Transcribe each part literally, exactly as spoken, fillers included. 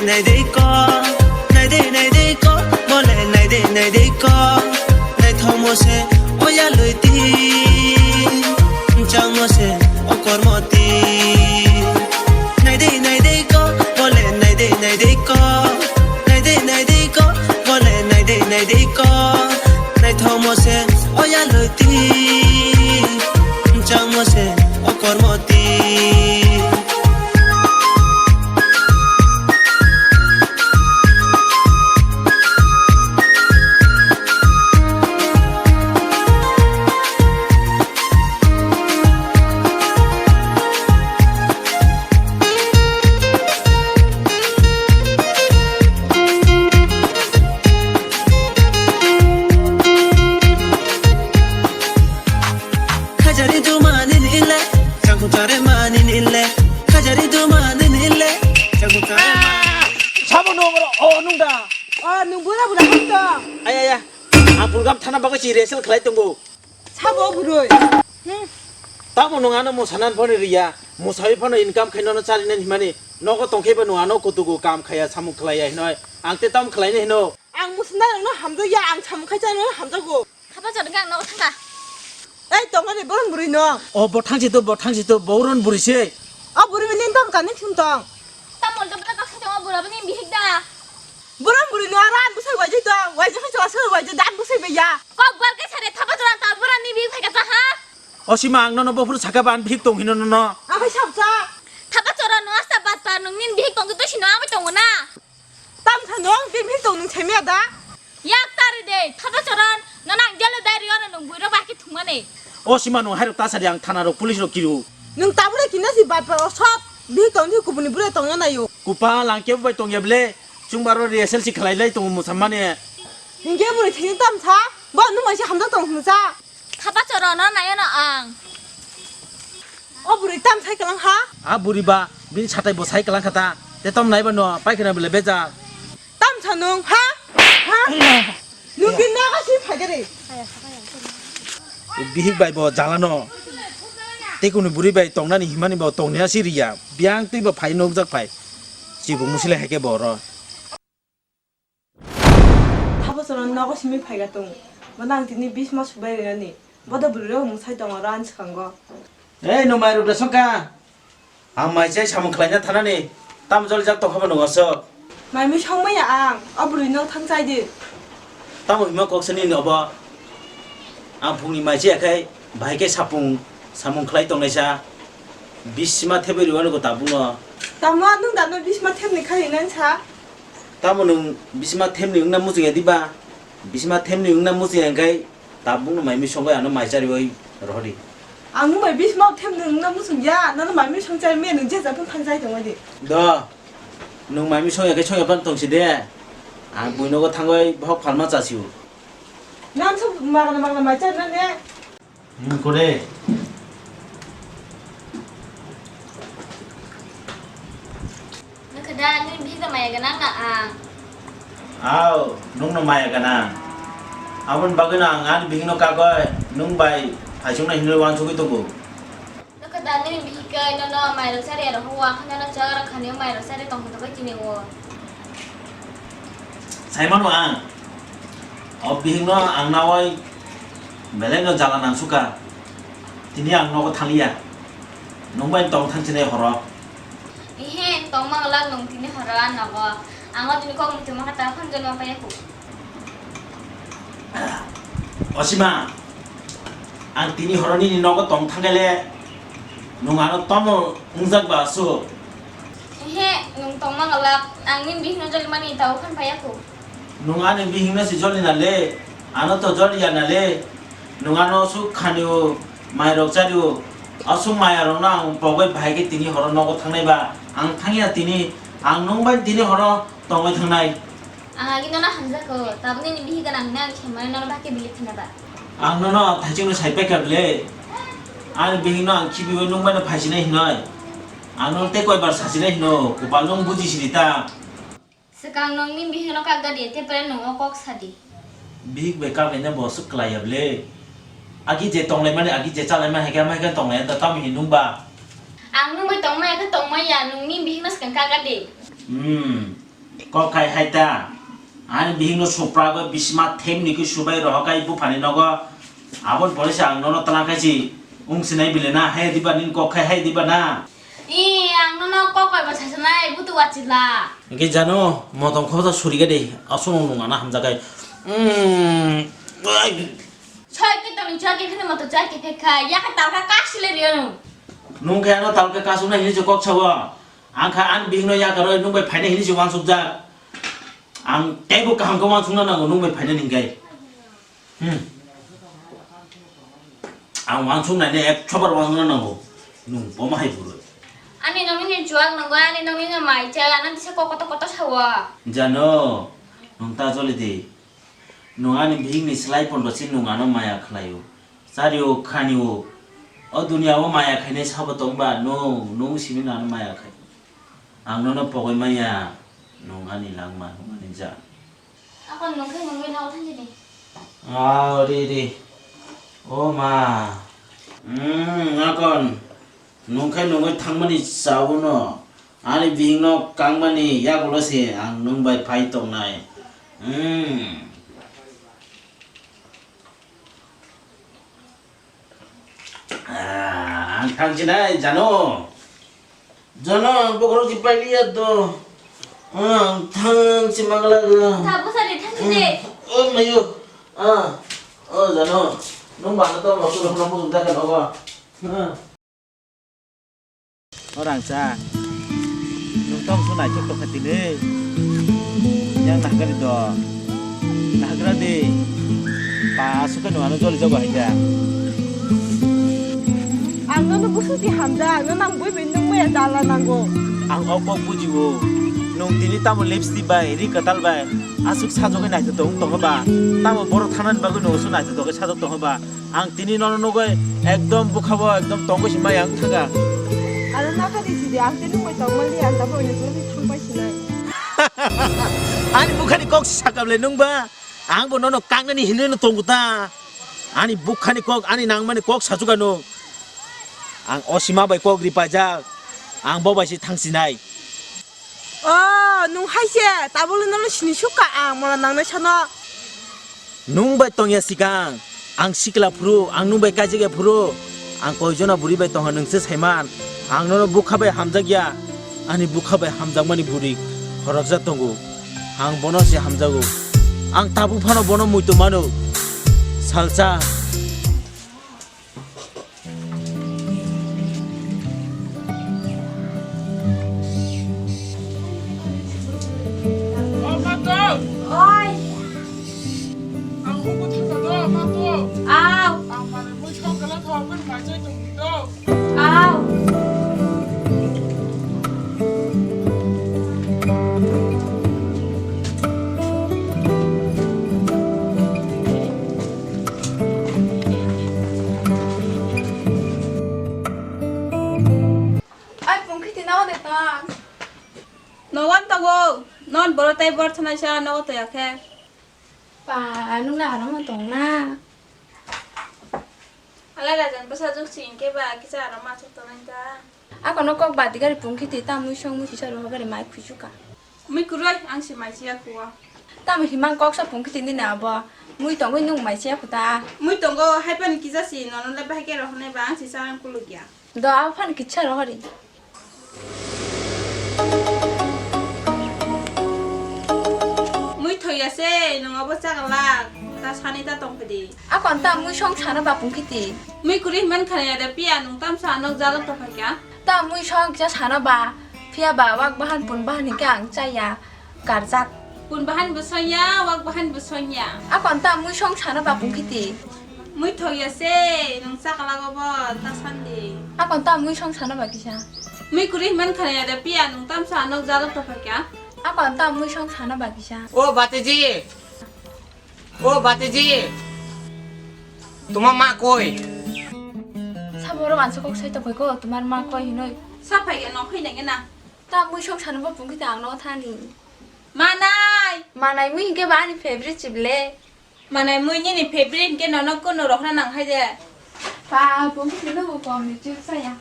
Naidei ko, naidei, naidei ko, bole naidei, naidei ko. Naithokmo se oya loi ti, changmo se okormo ti. Naidei, naidei ko, bole naidei, naidei ko. Naidei, naidei ko, bole naidei, naidei ko. Naithokmo se oya loi ti, changmo se okormo ti. Khajari dumani nile, changkutare mani nile. Khajari dumani nile, changkutare mani. Sabo nongro, o nungda. O nung bura bura hokto. Ay, ay, ay. Ang program thana bagwi si rehearsal khlai tongo. Sabo burui. Hmm. Tamo nung ano mosanan phone riya, mosawi phone income khaino no charinen himani, nogo tongkheba nung ano kutugo kam khaya samung khlaiya hinoi. Ang te tamo khlaina hino. Ang musunai rokno hamjakya, ang samung khai chana hamjago. Khapa chorong khe ang nogo thangkha. Ei, tongmani boron bwrwi no. O, bo thangsi to, bo thangsi to, bo ron bwrwi se. O bwrwi bini tam kani thum tong. Tamol to bwta kaksa tong, o bura bini bihik da. Boron bwrwi no, ara ang bwsai waijai tong, waijai khe chwla swrwng waijai, dan bwsai bai ya. Kok gwal khe sare thapa chorong ta bura ni bihik phai kha ha. O sima ang nono bophuru saka ban bihik tong hino nono. Ang khai sabsa. Thapa chorong no asta bat par nung nin bihik tong to sino ang bai tongo na. Tam sano ang bihik tong nung chemya da. Yak tari de, thapa chorong, no nang jelo dai rio no nung buiro ba ki thumane. O sima nung hairok ta sadi ang thana rok police rok kiru. Nung tabura kina si bat par o sot, bihik tong di kubuni bura tong na yo. Kupa lang kebo bai tong ya ble, chung baro rehearsal si khlai lai tong musamane. Nung kebo ri thini tam sa, bo nung mai si hamda tong hunu sa. Thapa chorong no nayo no ang. O bwrwi tam sai kwlang ha? A bwrwi ba bini satai bo sai kwlang kha ta. Te tom nai ba no pai khna bele beja. Tam sa nung ha? Ha? Nung bin naga si phai gari. Bihik bai bo jala no. Te kunu bwrwi bai tong nani himani bo tong nia si riya. Biang twi bo phai nuk jak phai. Chibu musile hai khe bo ro. Thabo chwla nogo simi phaiga tongo. Bono ang tini bisma subai rinani. Bodo bwrwi rok mwsai tongo ro ani swkango. Ei, no mai rok da songkha. Ang mai chai samung khlaina thanani. Tam jol jak tongkha bono wasok. Mai mui song maya ang. O bwrwi no thang chai di. Tamo hima kok sani ni obo. Ang phungni mai chai akhai. Bahai khe sapung, samung khlai tongnaisa, bisma thebwi rwano go tabukno. Tamo nwng dano bisma thebni khai nang sa? Tamo nwng bisma thebni wngna muchungya diba? Bisma thebni wngna muchungya hwnkhe tabukno mai misongwi ano mai chariwi rohordi. Ang nwng bai bisma thebni wngna muchungya, nono mai misong chari me nwng jesa phang phang chai tongwi di. Do, nwng mai misong ya khe song ya phano tongsi de. Ang buinogo thangwi bohok phalma chasio. Nang sa magna magna mai chari na ne? Hmm, kore. Nokha da, nini bihik no maya gwnang na ang? Aw, nwng no maya gwnang. Aboni bagwi no ang ani bihik no kagwi nwng bai phaisok nai hinwi wansugwi tongo. Nokha da, nini bihik khe nono mairok chari aro huwa khe nono chwla rok khani mairok chari tong khe tongwi tini o. Saimano ang, o bihikno ang nawi belaino jala nangsuka. Tini ang nogo thangya. Nwng bai tong thangsinai horo. Ehe, tongma glak nwng tini horo ang nogo. Ang o tini kok muchungma khe ta phone jolma paiya kho. Osima, ang tini horo nini nogo tong thangkhe le, nwng ano tomo wngjak ba aswk? Ehe, nwng tongma glak, ang nini bihikno jolimani tao khan phaiya kho. Nwng ani bihikno se joli na le, ano to joli ya na le, nwng ano aswk khani o, mai rok chari o, aswk maya rokno ang pogwi bahai khe tini horo nogo thangnai ba, ang thangya tini, ang nwng bai tini horo tongwi thangnai. Ang agi nono hamjakho, tabukni nini bihik gwnang hwnwi ang khe mane nono bahai khe believe khna ba? Ang nono thaichukno sai paikha bwle. Ani bihikno ang khibiui nwng baino phaisinai hinoi. Ang nono tei koibar sasinai hino, kopal nwng buji siri ta. Swkang nwng nini bihikno kak da di, tei pore nwng o kok sa di. Bihik bai kak laina bo swk klai ya bwle. Agi je tong laimani, agi je cha laimani, hai khe, hai khe tong laiya da, tamo hin nwng ba? Ang nwng bai tong maya khe tong maya, nwng nini bihikno swkang kak da di. Hmm. Kok khai hai ta. Ani bihikno suprago bisma themni khe subai rohokai buphani nogo. Aboni pore se ang nono twlang khai si wng sinai bile na hai diba nini kok khai hai diba na. I, ang nono kok bai bwsai sanai, butu wachila. Hingke jano, motom khosa suriga de, aswk nung nung ana hamjakai. Mm, ai. Soi ke tong choi ke khani moto choi ke phek khai, ya kha talka kasile riyo nung. Nung khe ano talka kasuk na hini se kok sawa. Ang kha an bihik no ya karo nung bai phaina hini se wansuk jak. Ang teibo kaham khe wansuk na nango nung bai phaina hingkai. Hmm. Ang wansuk nai ne ek chobar wansuk na nango. Nung boma hai buru. Ani nongni ni chuak nungwa, ani nongni no mai cha, ana tisa kok koto koto sawa. Jano, nung ta joli di. Nung ani bihik ni slai pondo si nung ano maya khlai o. Chari o, khani o. O dunia o maya khainai sabo tong ba, no, nung simi no ano maya khai. Ang nono pogoi maya, nung ani langma, nung ani ja. Akon nung khe nungwi nao thangjini. Ah, ri, ri. O ma. Hmm, akon. Nung khe nungwi thangmani chao no. Ani bihikno kangmani yagulo se ang nung bai phai tongnai. Hmm. Ah, ang thangsinai, jano. Jano, ang bokhorok si pailiya to. Ah, ang thangsi mangla. Tabo sari thangsi de. Oh, mayo. Ah, oh, jano. Nung bana to, mo sulo, mo sulo, dakan, oba. Ah. O rangchak, nwng tong su naithok tongkha tini. Yang nahgari do. Nahgra di. Pa aswk khe nwng ano joli jago hai khe. Ang nono busu di hamjak, nono ang bui bai nung maya dala nango. Ang o kok bujiwo. Nwng tini tamo lipstick bai, ri kwtal bai aswk sajagwi naithok tong tongkha ba? Tamo borok thanani bagwi nwng su naithok tongkhe sajak tongkha ba? Ang tini nono nugwi ekdom bwkhao ekdom tongwi se maya wng thangkha. Ano nahgari sidi, ang tini nungwi tongmali, ang tabuk oino tongwi thangbai sinai. Ani bwkhani kok se sakha bwle nwng ba? Ang bo nono kangnani hinwi no tongo ta. Ani bwkhani kok, ani nangmani kok sajuka nwng. Ang o sima bai kok ripajak. Ang bo bai se thangsinai. O, nwng hai se, tabukle nono sini sukha ang mola nangnai sano. Nwng bai tongya sikang, ang sikla phuru, ang nwng bai kaijak ya phuru, ang koijona bwrwi bai tongha nwng se saiman, ang nono bwkha bai hamjak ya, ani bwkha bai hamjakmani bwrwi khoroksa tongo, ang bono se hamjago, ang tabuk phano bono muitu mano, salsa. O Mato! Oi! Ang hubu thangkha do, Mato! Aw! Ang manwi mui song kala thaw, ang manwi mai chai tongdi do. Aw! Ai, Pungkhiti, nogo de tong? Nogo tongo. Non boro tei bor thanai sa nogo toya khe. Pa, nung na aro ma tong na? Alai rajan bwsajwk si hinkhe ba kisa aro ma chuk tonai ta. Akono kok badi gari Pungkhiti ta mui song mui sisa roho gari mai khuisu ka. Mui kwrwi ang se mai siya khuo. Tamo himang kok sa Pungkhiti nini abo. Mui tongwi nung mai siya khuta. Mui tongo hai pan kisa si nono le bahai khe rohonai ba ang sisa ang kuluk ya. Do abo phano kisa rohori. Mui thoya se nung abo chagalak ta sani ta tongphidi. Akon ta mui song sana ba Pungkhiti. Mui kwrwi man khana ya de piya nung tamsa anok jalok tongphai kya. Ta mui song kisa sana ba, phiya ba wak bahan pun bahan hinkhe ang chaya, karjak. Pun bahan bo sonya, wak bahan bo sonya. Akon ta mui song sana ba Pungkhiti. Mui thok ya se, nung sakala go bo ta sandi. Akon ta mui song sana ba kisa. Mui kwrwi man khana ya de piya nung tamsa anok jalok tongphai kya. Akon ta mui song sana ba kisa. O batiji. O batiji, toma ma koi? Sabo oro ansa kok sai tongkha ko, tomar ma koi hinoi. Sa phai ya no phai nang na. Ta mui song sana bo Pungkhiti ang no thani. Manai. Manai mui hinkhe ba ani favorite chible. Manai mui nini favorite hinkhe nono kono rohna nang hai de. Pa Pungkhiti no bo kom ni chuk saya.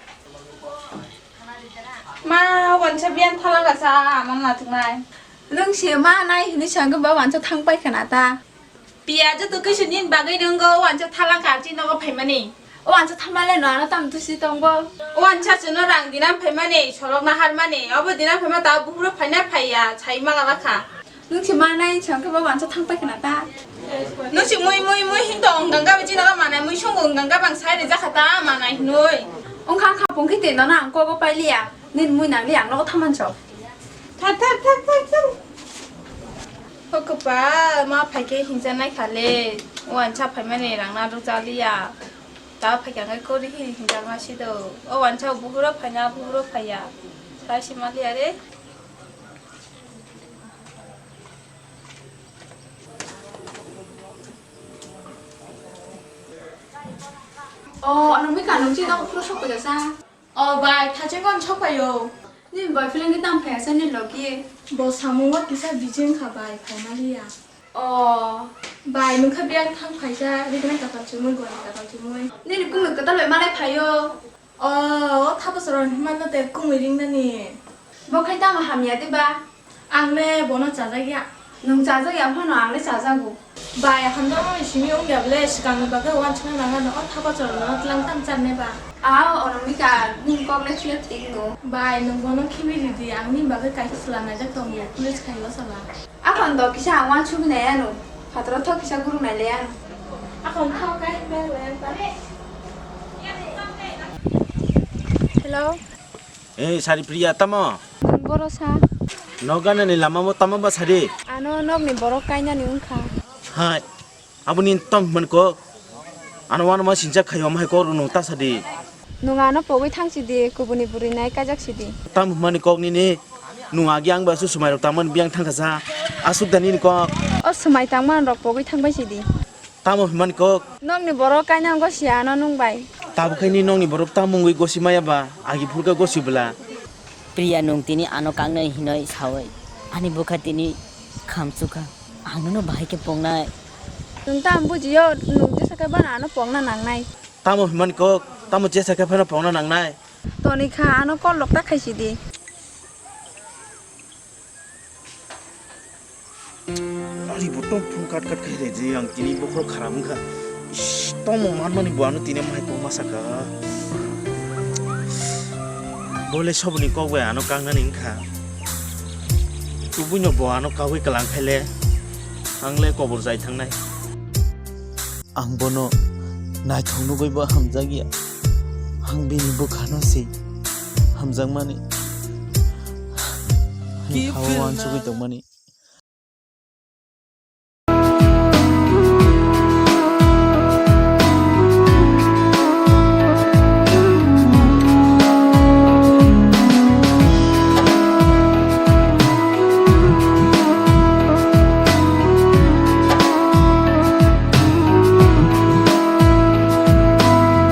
Ma wansa biyan thala ga sa aman na thunai. Nwng se ma nai hinwi sa hwnkhe ba wansa thang pai khna ta. Piya joto kaisu nini bagwi nwngo wansa thalang karchi nogo phaimani. O wansa thamale no ano tam tusi tongbo. O wansa chwngno rang dinam phaimani, solok naharmani. Obo dinam phaima ta buhuro phaina phaiya, sai ma gala kha. Nwng se ma nai sa hwnkhe ba wansa thang pai khna ta. Nwng se mui mui mui hin tong ganga biji nogo manai mui songbo ganga bang sai rijak kha ta manai hinwi. Wngkha kha pungkhi te nono ang kogo pailiya. Nini mui nangli ang nogo thaman sok. Thar, thar, thar, thar, thar. O kwpal, ma phaikhe hinjanai khale. O wansa phaimani rangna rwjaliya. Ta phaikha khe kori hi hinjakma sido. O wansa buhuro phaina, buhuro phaiya. Sai simaliya re. O, ano mui kanung chi nogo phuru sok phaikha sa. O bai, thachengkon sokphaio. Nini boyfriend khe tamo phaiya sa nini logi? Bo samungo kisa busy wngkha bai, phaimaliya. O. Bai, nwngkha biyang thang phaisa, rikna kapal chumui, gori kapal chumui. Nini kumui kwtal bai malai phaio. O, o thabosorok himano te kumui ringnani. Bo khai tamo hamya de ba? Ang le bono chajak ya. Nwng chajak ya phano ang le chajago. Bai, hamjakmani simi wngya bole, swkangni bagwi uansukna nang ano, o thabosorokno tlang tam charne ba? A, o Anamika, nini kok le thik no. Bai, nwng bono khibi ridi, ang nini bagwi kaisa swlam naijak tongo, police khaio sala. Akhon do kisa ang uansugwi nai ano, phataro thok kisa gurung nai le ano. Akhon thok kai himba le ba. Hello. Ei, Sari Priya, tamo? Nwng boro sa. Nok ganani lama mo tamo ba sadi? Ano nokni borok kainani wngkha. Hai, aboni tamo hwnmani kok? Ano wano ma sincha khayo, ma hai kok rwno ta sadi. Nwng ano pogwi thang sidi, kubuni bwrwi nai kaijak sidi. Tamo hwnmani kok nini? Nwng agi ang ba su swmai rok tangmani biyang thangkha sa. Aswk da nini kok? O swmai tangmani rok pogwi thangbai sidi. Tamo hwnmani kok? Nokni borok kainang gosi ano nwng bai. Tabuk khe ni nokni borok tamo wngwi gosi maya ba, agi phuru khe gosi bwla. Priya, nwng tini ano kangnai hinoi saui ani bwkha tini khamchukha. Ang nono bahai khe pongnai. Nwng tamo bujiyo, nwng jesa khe bana ano pongna nangnai. Tamo hwnmani kok? Tamo jesa khe phano pongna nangnai? Toni kha ano call rok ta khaisidi. Ari bo tong phung kat kat khai re je ang tini bokhorok kharap wngkha. Ish, tongmung manmani bo ano tini mai kok ma saka. Bo le soboni kok bai ano kangnani wngkha. Tubuino bo ano kagwi kwlang khai le, ang le kobor jai thangnai. Ang bono naithok nugwi bo hamjakya. Ang bini bwkhano se hamjakmani. Ani khao uansugwi tongmani.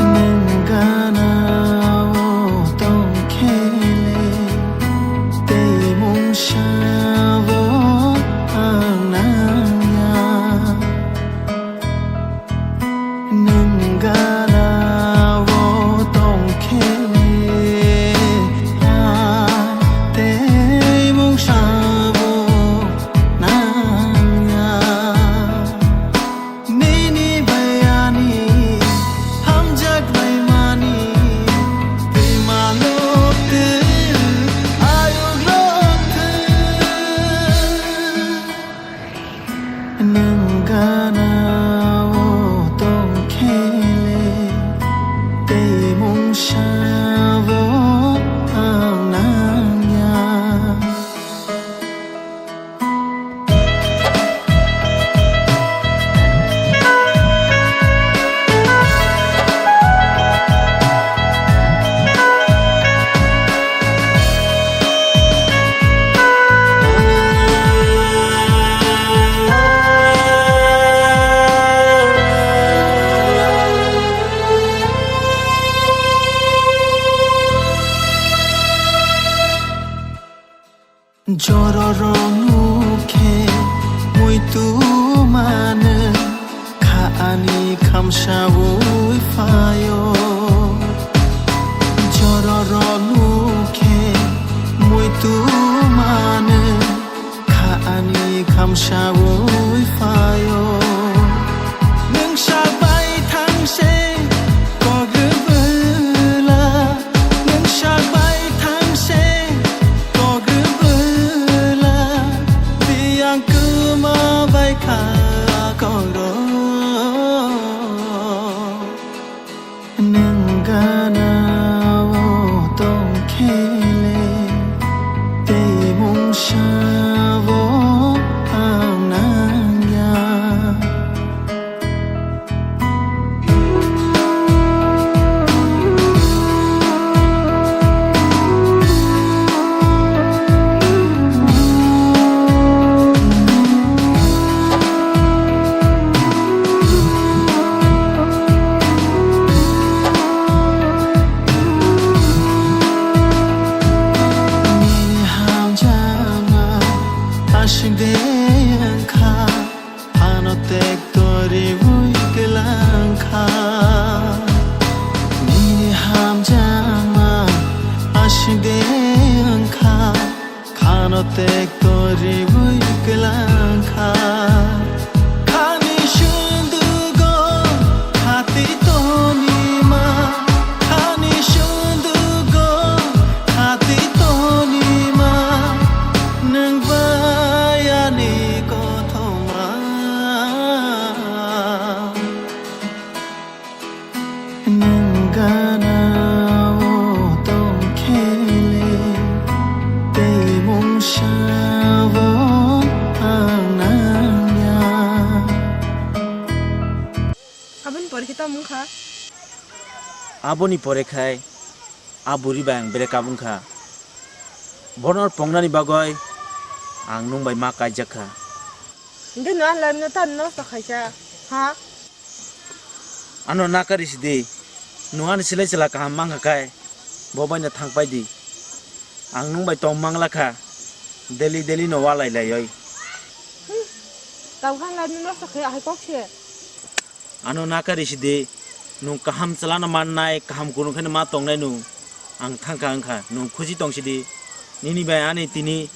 Nwng gana o tongkhe le, tei mungsa bo ang nangya. Nwng gana o tongkhe le, tei mungsa bo nangya. Nini bai ani hamjak bai mani, twi malok twi ayuk lok twi. Nwng gana o tongkhe le, tei mungsa bo ang nangya. Jororok nukhe muitu mano, kha ani khamsaui phaio. Jororok nukhe muitu mano, kha Khamsawi phaio. Nwng sabai thangse kogrwbwla, nwng sabai thangse kogrwbwla, biyang kwma bai kha koro. Nwng gana o tongkhele, tei mungsa o ang nangya. Nini hamjakma aswk de wngkha, ano tek toriwi kwlangkha. Nini hamjakma aswk de wngkha, khano tek toriwi kwlangkha. Khani sundugo khati tonima, khani sundugo khati tonima, nwng bai ani kothoma. Nwng gana o tongkhele, tei mungsa o ang nangya. Aboni pore khe tamo wngkha? Aboni pore khai a buri bai ang break up wngkha. Bono pongnani bagwi ang nwng bai ma kaijak kha. Hingke no ang life no tan nosto khaisa, ha? Ano nakari sidi, nwng ani silai chwla kaham mankha khai, bo baino thangpai di. Ang nwng bai tong mangla kha, daily daily no walai laioi. Hmm, tamo khe ang life no nosto khai ahai kok se. Ano nakari sidi, nwng kaham chwlano mannai, kaham kunuk khe ma tongnai nwng. Ang thangkha wngkha, nwng khusi tong sidi. Nini bai ani tini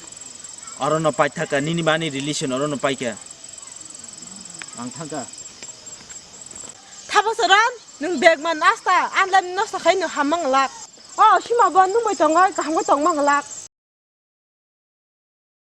orono paithaka, nini bai ani relation orono paikha. Ang thangkha. Thabasaran, nwng bag man asta, ang life nosto khai nwng hamang lak. O, sima bo nwng bai tongo, kaham khe tongmang lak.